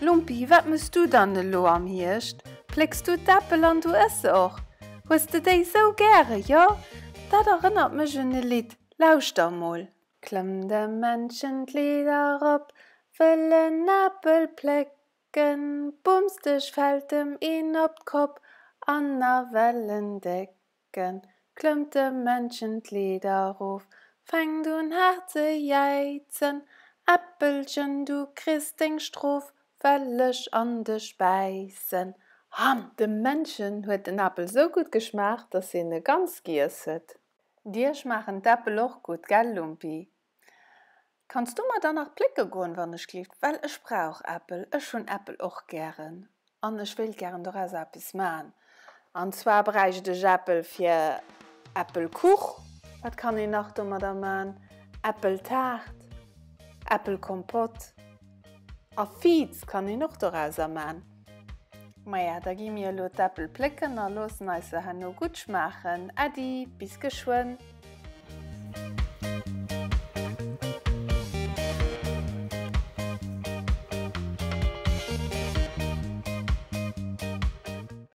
Lumpi, wat mëss du dann elo am Hierscht? Plécks du d'Äppel an du ëss se och? Hues de déi sou gäre, jo? Dat erënnert mech un e Lidd, lauschter mol. Klëmm dem Männchen d'Leeder erop, wëll en Apel plécken, Bumsdeg fält em een op d'Kopp an nawell en décken. Klëmmt dem Männchen d'Leeder erof, fänkt un haart ze jäizen, Äppelchen, du kriss deng Strof, well ech an dech bäissen. Ham! Dem Männchen huet den Apel sou gutt geschmaacht, dass hien e ganz giess huet. Dir schmaachen d'Äppel och gutt, gell Lumpi? Kanns du mer dann nach plécke goen, wann ech glift, well ech brauch Äppel, ech hunn Äppel och gären an ech wéilt gären doraus eppes man. An zwar bräicht ech Äppel fir Äppelkuch. Wat kann een nach domadder man? Äppeltaart, Äppelkompott a Viz kann een och dorauser man. Maja, da gi mir elo d'Äppel plécken a loossen eis se herno gutt schmaachen. Äddi, bis geschwënn!